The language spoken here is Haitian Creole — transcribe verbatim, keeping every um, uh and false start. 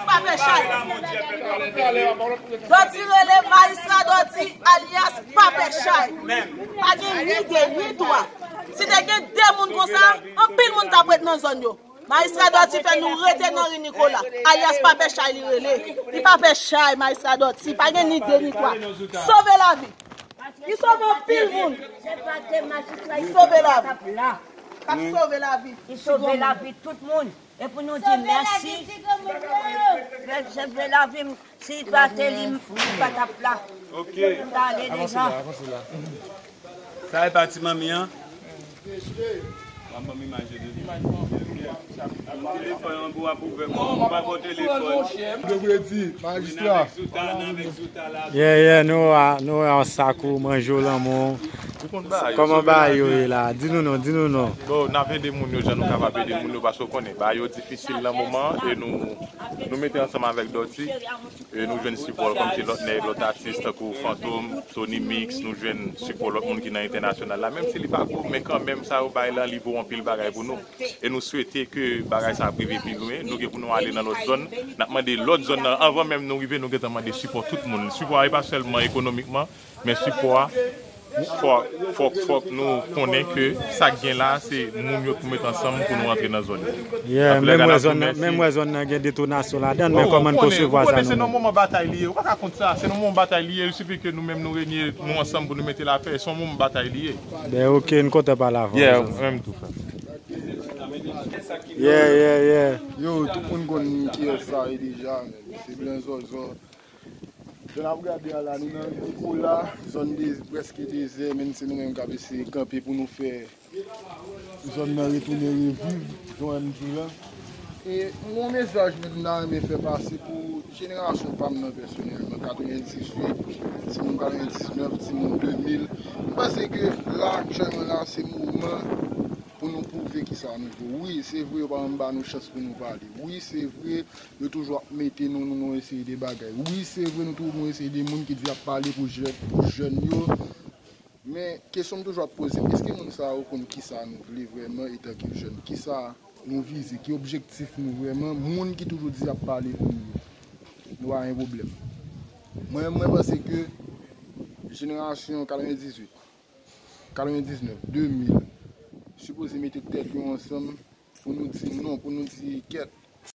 Papè Chay. Dòti rele Majistra Dòti alyas Papè Chay. Pa gen ni de ni twa. Si te gen de moun konsa, anpil moun t ap ret nan zòn yo. Majistra Dòti fè nou rete nan ri Nikola. Alyas Papè Chay li rele. Li Papè Chay, Majistra Dòti. Pa gen ni de ni twa. Sove lavi. Li sove anpil moun. Li sove lavi. K ap sove lavi. Li sove lavi tout moun. E pou nou di mèsi. Sove lavi m. Si pa te li, m pa t ap la. Ok. M ta ale deja. Sa e pa ti manmi an? Manman m imaje de li. Telefòn an pou ap ouvè kò. Ou pa gon telefòn. Yo vle di, majistra. Vin avèk Zouta, nan avèk Zouta la. Yeah, yeah, nou a, nou a Sakou, Manjo Lanmou. Ou konn bagay yo, kòman sove bagay yo lavi. Ye la? Di nou non, di nou non. Bon, n ap ede moun yo jan nou kapab ede moun yo, paske w konnen, bagay yo difisil nan moman, e nou, nou mete ansanm avèk Dòti, e nou jwenn sipò kòmsi lòt nèg, lòt atis, tankou Fantom, Tony Mix, nou jwenn sipò lòt moun ki nan entènasyonal la, menm si li pa gwo, men kanmenm sa yo bay la, li vo anpil bagay pou nou. E nou swete ke bagay sa ap rive pi lwen, nou gen pou nou ale nan lòt zòn, n ap mande lòt zòn nan, anvan menm nou rive, nou gentan mande sipò tout moun. Sipò a, e pa sèlman ekonomikman, men sipò a, fòk, fòk, fòk nou konnen ke sa k gen la, se moun yo pou met ansanm pou nou antre nan zòn yo. Yeah, menm wè zòn nan, menm wè zòn nan gen detonasyon ladan l, men kòman n konsevwa sa nou menm? Se nan moman batay li ye. Ou pa ka kont sa, se nan moman batay li ye. Il sifi ke nou menm nou renye, nou ansanm pou nou mete lapè. Se yon moman batay li ye. Ben, ok, n kontan pale avè w. Yeah, menm tou, frè. Yeah, yeah, yeah. Yo, tout moun konn kiyès sa ye deja, men se Blan Zòzò. Jan n ap gade a la, nou nan Nikola, zòn de, prèske dezè, men se nou menm k ap eseye kanpe pou nou fè zòn nan retounen reviv, jan m di la. E m gen yon mesaj mwen ta renmen fè pase pou jenerasyon pa m nan pèsonèlman, katrevendizuit, timoun katrevendiznèf, timoun de mil. M panse ke la, aktyèlman la, se moman pou nou pwouve kisa nou vo. Wi, se vre, yo pa janm ba nou chans pou nou pale. Wi, se vre, yo toujou ap mete nou, nou, nou eseye de bagay. Wi, se vre, nou toujou nou eseye de moun ki di ap pale pou jè-, pou jèn yo. Men, kesyon m toujou ap poze m, èske moun sa yo konn kisa nou vle vrèman etanke jèn? Kisa nou vize? Ki objektif nou vrèman? Moun ki toujou di ap pale pou nou yo. Nou pa gen pwoblèm. Mwen, mwen panse ke jenerasyon katrevendizuit, katrevendiznèf, de mil, sipoze mete tèt yo ansanm pou nou di non, pou nou di kèt,